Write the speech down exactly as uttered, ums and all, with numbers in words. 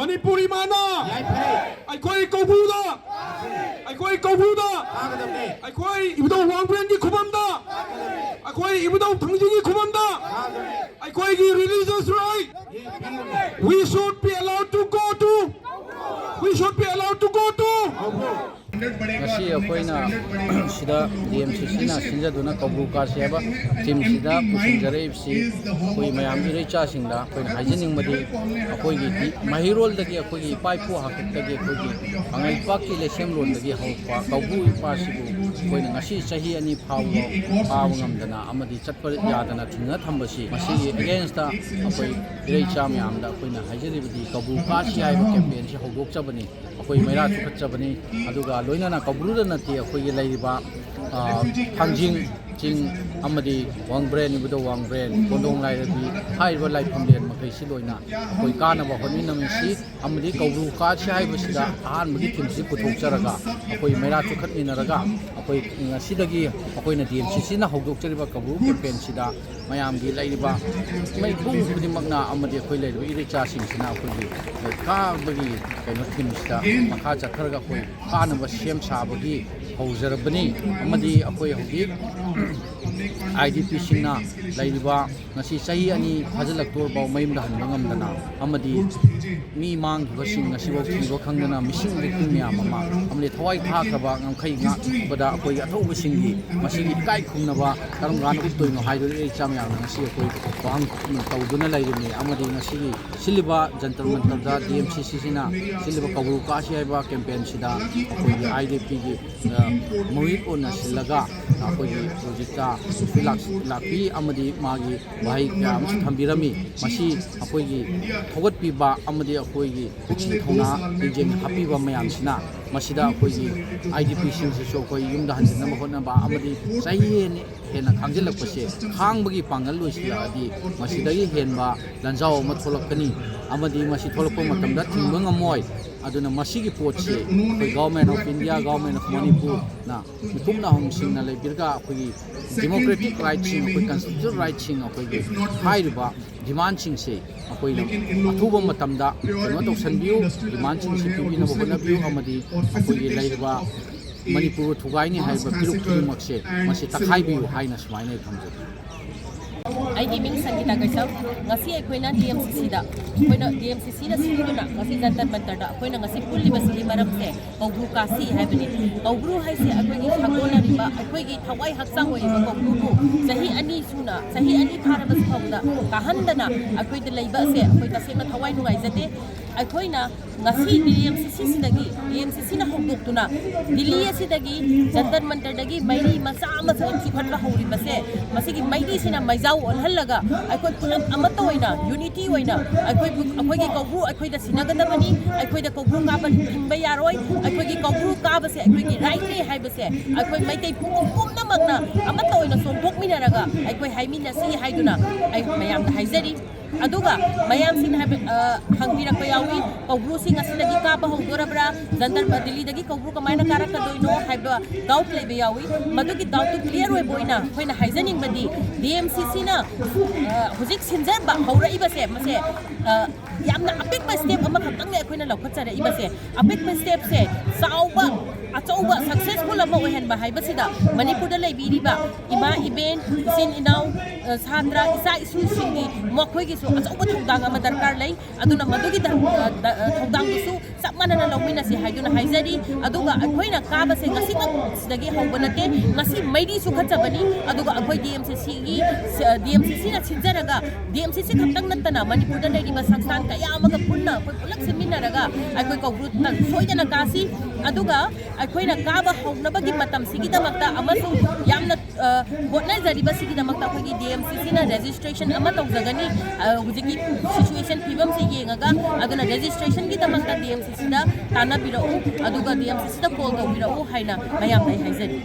ꯃꯅꯤꯄꯨꯔ ꯏꯃꯥꯅ ꯌꯥꯏꯐꯔꯦ꯫ ꯑꯩꯈꯣꯏ ꯀꯧꯕ꯭ꯔꯨꯗ, ꯑꯩꯈꯣꯏ ꯀꯧꯕ꯭ꯔꯨꯗ, ꯀꯥꯒꯗꯕꯅꯦ꯫ ꯑꯩꯈꯣꯏ ꯏꯕꯨꯙꯧ ꯋꯥꯡꯕ꯭ꯔꯦꯟꯒꯤ ꯈꯨꯕꯝꯗ, ꯑꯩꯈꯣꯏ ꯏꯕꯨꯙꯧ ꯊꯥꯡꯖꯤꯡꯒꯤ ꯈꯨꯕꯝꯗ, ꯑꯩꯈꯣꯏꯒꯤ religious right, we should be allowed to go to, we should be allowed to go to. ꯉꯁꯤ ꯑꯩꯈꯣꯏꯅ ꯁꯤꯗ ꯗꯤ ꯑꯦꯝ ꯁꯤ ꯁꯤꯅ ꯁꯤꯟꯖꯗꯨꯅ ꯀꯧꯕ꯭ꯔꯨ ꯀꯥꯁꯤ ꯍꯥꯏꯕ ꯊꯤꯝꯁꯤꯗ ꯄꯨꯁꯤꯟꯖꯔꯛꯏꯕꯁꯤ ꯑꯩꯈꯣꯏ ꯃꯌꯥꯝ ꯏꯔꯩꯆꯥꯁꯤꯡꯗ ꯑꯩꯈꯣꯏꯅ ꯍꯥꯏꯖꯅꯤꯡꯕꯗꯤ, ꯑꯩꯈꯣꯏꯒꯤ ꯗꯤ- ꯃꯍꯩꯔꯣꯜꯗꯒꯤ, ꯑꯩꯈꯣꯏꯒꯤ ꯏꯄꯥ ꯏꯄꯨ ꯍꯥꯛꯇꯛꯇꯒꯤ, ꯑꯩꯈꯣꯏꯒꯤ ꯀꯪꯂꯩꯄꯥꯛꯀꯤ ꯂꯩꯁꯦꯝꯂꯣꯟꯗꯒꯤ ꯍꯧꯔꯛꯄ ꯀꯧꯕ꯭ꯔꯨ ꯏꯄꯥꯁꯤꯕꯨ ꯑꯩꯈꯣꯏꯅ ꯉꯁꯤ ꯆꯍꯤ ꯑꯅꯤ ꯐꯥꯎꯕ ꯐꯥꯕ ꯉꯝꯗꯅ ꯑꯃꯗꯤ ꯆꯠꯄ ꯌꯥꯗꯅ ꯊꯤꯡꯗꯨꯅ ꯊꯝꯕꯁꯤ, ꯃꯁꯤꯒꯤ against ꯑꯩꯈꯣꯏ ꯏꯔꯩꯆꯥ ꯃꯌꯥꯝꯗ ꯑꯩꯈꯣꯏꯅ ꯍꯥꯏꯖꯔꯤꯕꯗꯤ ꯀꯧꯕ꯭ꯔꯨ ꯀꯥꯁꯤ ꯍꯥꯏꯕ campaign ꯁꯤ ꯍꯧꯗꯣꯛꯆꯕꯅꯤ꯫ ꯑꯩꯈꯣꯏ ꯃꯩꯔꯥ ꯆꯨꯈꯠꯆꯕꯅꯤ꯫ ꯑꯗꯨꯒ ꯂꯣꯏꯅꯅ ꯀꯧꯕ꯭ꯔꯨꯗ ꯅꯠꯇꯦ, ꯑꯩꯈꯣꯏꯒꯤ ꯂꯩꯔꯤꯕ, ꯑ, ꯊꯥꯡꯖꯤꯡ ꯆꯤꯡ ꯑꯃꯗꯤ ꯋꯥꯡꯕ꯭ꯔꯦꯟ, ꯏꯕꯨꯙꯧ ꯋꯥꯡꯕ꯭ꯔꯦꯟ, ꯀꯣꯟꯗꯣꯡ ꯂꯥꯏꯔꯦꯝꯕꯤ ꯍꯥꯏꯔꯤꯕ ꯂꯥꯏꯐꯝꯂꯦꯟ ꯃꯈꯩꯁꯤ ꯂꯣꯏꯅ ꯑꯩꯈꯣꯏ ꯀꯥꯅꯕ ꯍꯣꯠꯃꯤꯟꯅꯃꯤꯟꯁꯤ꯫ ꯑꯃꯗꯤ ꯀꯧꯕ꯭ꯔꯨ ꯀꯥꯁꯤ ꯍꯥꯏꯕꯁꯤꯗ ꯑꯍꯥꯟꯕꯒꯤ ꯊꯤꯝꯁꯤ ꯄꯨꯊꯣꯛꯆꯔꯒ, ꯑꯩꯈꯣꯏ ꯃꯩꯔꯥ ꯆꯨꯈꯠꯃꯤꯟꯅꯔꯒ, ꯑꯩꯈꯣꯏ ꯉꯁꯤꯗꯒꯤ ꯑꯩꯈꯣꯏꯅ ꯗꯤ ꯑꯦꯝ ꯁꯤ ꯁꯤꯅ ꯍꯧꯗꯣꯛꯆꯔꯤꯕ ꯀꯧꯕ꯭ꯔꯨ campaign ꯁꯤꯗ ꯃꯌꯥꯝꯒꯤ ꯂꯩꯔꯤꯕ ꯃꯤꯄꯨꯝ ꯈꯨꯗꯤꯡꯃꯛꯅ ꯑꯃꯗꯤ ꯑꯩꯈꯣꯏ ꯂꯩꯔꯤꯕ ꯏꯔꯩꯆꯥꯁꯤꯡꯁꯤꯅ ꯑꯩꯈꯣꯏꯒꯤ ꯀꯥꯕꯒꯤ ꯀꯩꯅꯣ ꯊꯤꯝꯁꯤꯗ ꯃꯈꯥ ꯆꯠꯊꯔꯒ ꯑꯩꯈꯣꯏ ꯀꯥꯅꯕ ꯁꯦꯝ ꯁꯥꯕꯒꯤ ꯍꯧꯖꯔꯕꯅꯤ꯫ ꯑꯃꯗꯤ ꯑꯩꯈꯣꯏ ꯍꯧꯖꯤꯛ ꯑꯥꯏ ꯗꯤ ꯄꯤꯁꯤꯡꯅ ꯂꯩꯔꯤꯕ ꯉꯁꯤ ꯆꯍꯤ ꯑꯅꯤ ꯐꯥꯖꯤꯜꯂꯛꯇꯣꯔꯐꯥꯎ ꯃꯌꯨꯝꯗ ꯍꯟꯕ ꯉꯝꯗꯅ ꯑꯃꯗꯤ ꯃꯤ ꯃꯥꯡꯈꯤꯕꯁꯤꯡ ꯉꯁꯤꯐꯥꯎ ꯊꯤꯕ ꯈꯪꯗꯅ missing victim ꯃꯌꯥꯝ ꯑꯃ ꯑꯃꯗꯤ ꯊꯋꯥꯏ ꯊꯥꯈ꯭ꯔꯕ ꯉꯝꯈꯩ ꯉꯥꯛꯄꯗ ꯑꯩꯈꯣꯏꯒꯤ ꯑꯊꯧꯕꯁꯤꯡꯒꯤ ꯃꯁꯤꯒꯤ ꯏꯀꯥꯏ ꯈꯨꯝꯅꯕ ꯀꯔꯝ ꯀꯥꯟꯗ ꯎꯠꯇꯣꯏꯅꯣ ꯍꯥꯏꯗꯨꯅ ꯏꯔꯩꯆꯥ ꯃꯌꯥꯝꯅ ꯉꯁꯤ ꯑꯩꯈꯣꯏ ꯋꯥꯍꯪ ꯇꯧꯗꯨꯅ ꯂꯩꯔꯤꯕꯅꯤ꯫ ꯑꯃꯗꯤ ꯉꯁꯤꯒꯤ ꯁꯤꯜꯂꯤꯕ ꯖꯟꯇꯔ ꯃꯟꯇꯔꯗ ꯗꯤ ꯑꯦꯝ ꯁꯤ ꯁꯤꯁꯤꯅ ꯁꯤꯜꯂꯤꯕ ꯀꯧꯕ꯭ꯔꯨ ꯀꯥꯁꯤ ꯍꯥꯏꯕ campaign ꯁꯤꯗ ꯑꯩꯈꯣꯏꯒꯤ ꯑꯥꯏ ꯗꯤ ꯄꯤꯒꯤ ꯃꯨꯍꯤꯠ ꯑꯣꯏꯅ ꯁꯤꯜꯂꯒ ꯑꯩꯈꯣꯏꯒꯤ ꯍꯧꯖꯤꯛꯇ ꯂꯥꯛ-, ꯂꯥꯛꯄꯤ ꯑꯃꯗꯤ ꯃꯥꯒꯤ ꯋꯥꯍꯩ ꯀꯌꯥ ꯑꯃꯁꯨ ꯊꯝꯕꯤꯔꯝꯃꯤ꯫ ꯃꯁꯤ ꯑꯩꯈꯣꯏꯒꯤ ꯊꯧꯒꯠꯄꯤꯕ ꯑꯃꯗꯤ ꯑꯩꯈꯣꯏꯒꯤ ꯄꯨꯛꯅꯤꯡ ꯊꯧꯅꯥ ꯂꯤꯡꯖꯦꯜ ꯍꯥꯞꯄꯤꯕ ꯃꯌꯥꯝꯁꯤꯅ ꯃꯁꯤꯗ ꯑꯩꯈꯣꯏꯒꯤ ꯑꯥꯏ ꯗꯤ ꯄꯤꯁꯤꯡꯁꯤꯁꯨ ꯑꯩꯈꯣꯏ ꯌꯨꯝꯗ ꯍꯟꯖꯤꯟꯅꯕ ꯍꯣꯠꯅꯕ ꯑꯃꯗꯤ ꯆꯍꯤ ꯍꯦꯟꯅ ꯍꯦꯟꯅ ꯈꯥꯡꯖꯤꯜꯂꯛꯄꯁꯦ ꯈꯥꯡꯕꯒꯤ ꯄꯥꯡꯒꯜ ꯂꯣꯏꯁꯤꯜꯂꯛꯑꯗꯤ ꯃꯁꯤꯗꯒꯤ ꯍꯦꯟꯕ ꯂꯥꯟꯖꯥꯎ ꯑꯃ ꯊꯣꯛꯂꯛꯀꯅꯤ ꯑꯃꯗꯤ ꯃꯁꯤ ꯊꯣꯛꯂꯛꯄ ꯃꯇꯝꯗ ꯊꯤꯡꯕ ꯉꯝꯃꯣꯏ꯫ ꯑꯗꯨꯅ ꯃꯁꯤꯒꯤ ꯄꯣꯠꯁꯤ ꯑꯩꯈꯣꯏ Government of India, Government of ꯃꯅꯤꯄꯨꯔꯅ ꯃꯤꯈꯨꯞ ꯅꯥꯍꯨꯝꯁꯤꯡꯅ ꯂꯩꯕꯤꯔꯒ ꯑꯩꯈꯣꯏꯒꯤ democratic right ꯁꯤꯡ, ꯑꯩꯈꯣꯏ constitutional right ꯁꯤꯡ, ꯑꯩꯈꯣꯏꯒꯤ ꯍꯥꯏꯔꯤꯕ ꯗꯤꯃꯥꯟꯁꯤꯡꯁꯦ ꯑꯩꯈꯣꯏꯅ ꯑꯊꯨꯕ ꯃꯇꯝꯗ ꯀꯩꯅꯣ ꯇꯧꯁꯟꯕꯤꯌꯨ, ꯗꯤꯃꯥꯟꯁꯤꯡꯁꯦ ꯄꯤꯕꯤꯅꯕ ꯍꯣꯠꯅꯕꯤꯌꯨ, ꯑꯃꯗꯤ ꯑꯩꯈꯣꯏꯒꯤ ꯂꯩꯔꯤꯕ ꯃꯅꯤꯄꯨꯔ ꯊꯨꯒꯥꯏꯅꯤ ꯍꯥꯏꯕ ꯐꯤꯔꯨꯛ ꯈꯨꯗꯤꯡꯃꯛꯁꯦ ꯃꯁꯤ ꯇꯛꯈꯥꯏꯕꯤꯌꯨ ꯍꯥꯏꯅ ꯁꯨꯃꯥꯏꯅ ꯑꯩ ꯊꯝꯖꯒꯦ꯫ ꯑꯩꯒꯤ ꯃꯤꯡ ꯁꯪꯒꯤꯇꯥ ꯀꯩꯁꯝ꯫ ꯉꯁꯤ ꯑꯩꯈꯣꯏꯅ ꯗꯤ ꯑꯦꯝ ꯁꯤ ꯁꯤꯗ ꯑꯩꯈꯣꯏꯅ ꯗꯤ ꯑꯦꯝ ꯁꯤ ꯁꯤꯅ ꯁꯤꯟꯗꯨꯅ ꯉꯁꯤ ꯖꯟꯇꯔ ꯃꯟꯇꯔꯗ ꯑꯩꯈꯣꯏꯅ ꯉꯁꯤ ꯄꯨꯜꯂꯤꯕꯁꯤꯒꯤ ꯃꯔꯝꯁꯦ ꯀꯧꯕ꯭ꯔꯨ ꯀꯥꯁꯤ ꯍꯥꯏꯕꯅꯤ꯫ ꯀꯧꯕ꯭ꯔꯨ ꯍꯥꯏꯁꯦ ꯑꯩꯈꯣꯏꯒꯤ ꯁꯥꯒꯣꯟꯅꯔꯤꯕ, ꯑꯩꯈꯣꯏꯒꯤ ꯊꯋꯥꯏ ꯍꯛꯆꯥꯡ ꯑꯣꯏꯔꯤꯕ ꯀꯧꯕ꯭ꯔꯨꯕꯨ ꯆꯍꯤ ꯑꯅꯤ ꯁꯨꯅ, ꯆꯍꯤ ꯑꯅꯤ ꯐꯥꯔꯕꯁꯨ ꯐꯥꯎꯕꯗ ꯀꯥꯍꯟꯗꯅ ꯑꯩꯈꯣꯏꯗ ꯂꯩꯕ ꯑꯁꯦ ꯑꯩꯈꯣꯏ ꯇꯁꯦꯡꯅ ꯊꯋꯥꯏ ꯅꯨꯡꯉꯥꯏꯖꯗꯦ꯫ ꯑꯩꯈꯣꯏꯅ ꯉꯁꯤ D M C ꯁꯤꯁꯤꯗꯒꯤ, D M C ꯁꯤꯅ ꯍꯧꯗꯣꯛꯇꯨꯅ ꯗꯤꯜꯂꯤ ꯑꯁꯤꯗꯒꯤ ꯖꯟꯇꯔ ꯃꯟꯇꯔꯗꯒꯤ ꯃꯩꯔꯤ ꯃꯆꯥ ꯑꯃ ꯆꯤꯡꯈꯠꯄ ꯍꯧꯔꯤꯕꯁꯦ, ꯃꯁꯤꯒꯤ ꯃꯩꯔꯤꯁꯤꯅ ꯃꯩꯖꯥꯎ ꯑꯣꯜꯍꯜꯂꯒ ꯑꯩꯈꯣꯏ ꯄꯨꯂꯞ ꯑꯃꯠꯇ ꯑꯣꯏꯅ, ꯌꯨꯅꯤꯇꯤ ꯑꯣꯏꯅ ꯑꯩꯈꯣꯏꯕꯨ, ꯑꯩꯈꯣꯏꯒꯤ ꯀꯧꯕ꯭ꯔꯨ ꯑꯩꯈꯣꯏꯗ ꯁꯤꯟꯅꯒꯗꯕꯅꯤ, ꯑꯩꯈꯣꯏꯗ ꯀꯧꯕ꯭ꯔꯨ ꯀꯥꯕ ꯊꯤꯡꯕ ꯌꯥꯔꯣꯏ, ꯑꯩꯈꯣꯏꯒꯤ ꯀꯧꯕ꯭ꯔꯨ ꯀꯥꯕꯁꯦ ꯑꯩꯈꯣꯏꯒꯤ ꯔꯥꯏꯠꯅꯤ ꯍꯥꯏꯕꯁꯦ ꯑꯩꯈꯣꯏ ꯃꯩꯇꯩ ꯄꯨꯝ-, ꯄꯨꯝꯅꯃꯛꯅ ꯑꯃꯠꯇ ꯑꯣꯏꯅ ꯆꯣꯡꯊꯣꯛꯃꯤꯟꯅꯔꯒ ꯑꯩꯈꯣꯏ ꯍꯥꯏꯃꯤꯟꯅꯁꯤ ꯍꯥꯏꯗꯨꯅ ꯑꯩ ꯃꯌꯥꯝꯗ ꯍꯥꯏꯖꯔꯤ꯫ ꯑꯗꯨꯒ ꯃꯌꯥꯝꯁꯤꯅ ꯍꯥꯏꯕ, ꯑ, ꯍꯪꯕꯤꯔꯛꯄ ꯌꯥꯎꯏ, "ꯀꯧꯕ꯭ꯔꯨꯁꯤ ꯉꯁꯤꯗꯒꯤ ꯀꯥꯕ ꯍꯧꯗꯣꯔꯕ꯭ꯔꯥ? ꯖꯟꯇꯔ ꯃ-, ꯗꯤꯜꯂꯤꯗꯒꯤ ꯀꯧꯕ꯭ꯔꯨ ꯀꯃꯥꯏꯅ ꯀꯥꯔꯛꯀꯗꯣꯏꯅꯣ?" ꯍꯥꯏꯕ ꯗꯥꯎꯠ ꯂꯩꯕ ꯌꯥꯎꯏ꯫ ꯃꯗꯨꯒꯤ ꯗꯥꯎꯠꯇꯨ ꯀ꯭ꯂꯤꯌꯥꯔ ꯑꯣꯏꯕ ꯑꯣꯏꯅ ꯑꯩꯈꯣꯏꯅ ꯍꯥꯏꯖꯅꯤꯡꯕꯗꯤ, ꯗꯤ ꯑꯦꯝ ꯁꯤ ꯁꯤꯅ, ꯑ, ꯍꯧꯖꯤꯛ ꯁꯤꯟꯖꯕ ꯍꯧꯔꯛꯏꯕꯁꯦ, ꯃꯁꯦ, ꯑ, ꯌꯥꯝꯅ ꯑꯄꯤꯛꯄ ꯁ꯭ꯇꯦꯞ ꯑꯃꯈꯛꯇꯪꯅꯦ ꯑꯩꯈꯣꯏꯅ ꯂꯧꯈꯠꯆꯔꯛꯏꯕꯁꯦ꯫ ꯑꯄꯤꯛꯄ ꯁ꯭ꯇꯦꯞꯁꯦ ꯆꯥꯎꯕ, ꯑꯆꯧꯕ ꯁꯛꯁꯦꯁꯐꯨꯜ ꯑꯃ ꯑꯣꯏꯍꯟꯕ ꯍꯥꯏꯕꯁꯤꯗ ꯃꯅꯤꯄꯨꯔꯗ ꯂꯩꯕꯤꯔꯤꯕ ꯏꯃꯥ ꯏꯕꯦꯟ, ꯏꯆꯤꯟ ꯏꯅꯥꯎ, ꯑ, ꯁꯥꯇ꯭ꯔ, ꯏꯆꯥ ꯏꯁꯨꯁꯤꯡꯒꯤ ꯃꯈꯣꯏꯒꯤꯁꯨ ꯑꯆꯧꯕ ꯊꯧꯗꯥꯡ ꯑꯃ ꯗꯔꯀꯥꯔ ꯂꯩ꯫ ꯑꯗꯨꯅ ꯃꯗꯨꯒꯤ ꯗ-, ꯑ, ꯗ-, ꯑ, ꯊꯧꯗꯥꯡꯗꯨꯁꯨ ꯆꯞ ꯃꯥꯟꯅꯅ ꯂꯧꯃꯤꯟꯅꯁꯤ ꯍꯥꯏꯗꯨꯅ ꯍꯥꯏꯖꯔꯤ꯫ ꯑꯗꯨꯒ ꯑꯩꯈꯣꯏꯅ ꯀꯥꯕꯁꯦ ꯉꯁꯤꯃꯛ ꯁꯤꯗꯒꯤ ꯍꯧꯕ ꯅꯠꯇꯦ, ꯉꯁꯤ ꯃꯩꯔꯤ ꯆꯨꯈꯠꯆꯕꯅꯤ꯫ ꯑꯗꯨꯒ ꯑꯩꯈꯣꯏ ꯗꯤ ꯑꯦꯝ ꯁꯤ ꯁꯤꯒꯤ, ꯁ-, ꯗꯤ ꯑꯦꯝ ꯁꯤ ꯁꯤꯅ ꯁꯤꯟꯖꯔꯒ, ꯗꯤ ꯑꯦꯝ ꯁꯤ ꯁꯤ ꯈꯛꯇꯪ ꯅꯠꯇꯅ ꯃꯅꯤꯄꯨꯔꯗ ꯂꯩꯔꯤꯕ ꯁꯪꯁꯊꯥꯟ ꯀꯌꯥ ꯑꯃꯒ ꯄꯨꯟꯅ ꯑꯩꯈꯣꯏ ꯄꯨꯂꯞ ꯁꯤꯟꯃꯤꯟꯅꯔꯒ ꯑꯩꯈꯣꯏ ꯀꯧꯕ꯭ꯔꯨ ꯇ-, ꯁꯣꯏꯗꯅ ꯀꯥꯁꯤ꯫ ꯑꯗꯨꯒ ꯑꯩꯈꯣꯏꯅ ꯀꯥꯕ ꯍꯧꯅꯕꯒꯤ ꯃꯇꯝꯁꯤꯒꯤꯗꯃꯛꯇ ꯑꯃꯁꯨꯡ ꯌꯥꯝꯅ, ꯑ, ꯍꯣꯠꯅꯖꯔꯤꯕꯁꯤꯒꯤꯗꯃꯛꯇ ꯑꯩꯈꯣꯏꯒꯤ ꯗꯤ ꯑꯦꯝ ꯁꯤ ꯁꯤꯅ ꯔꯦꯖꯤꯁꯇ꯭ꯔꯦꯁꯟ ꯑꯃ ꯇꯧꯖꯒꯅꯤ꯫ ꯑ, ꯍꯧꯖꯤꯛꯀꯤ ꯁꯤꯆꯨꯋꯦꯁꯟ ꯐꯤꯕꯝꯁꯦ ꯌꯦꯡꯉꯒ, ꯑꯗꯨꯅ ꯔꯦꯖꯤꯁꯇ꯭ꯔꯦꯁꯟꯒꯤꯗꯃꯛꯇ ꯗꯤ ꯑꯦꯝ ꯁꯤ ꯁꯤꯗ ꯇꯥꯟꯅꯕꯤꯔꯛꯎ, ꯑꯗꯨꯒ ꯗꯤ ꯑꯦꯝ ꯁꯤ ꯁꯤꯗ ꯀꯣꯜ ꯇꯧꯕꯤꯔꯛꯎ ꯍꯥꯏꯅ ꯃꯌꯥꯝꯗ ꯑꯩ ꯍꯥꯏꯖꯔꯤ꯫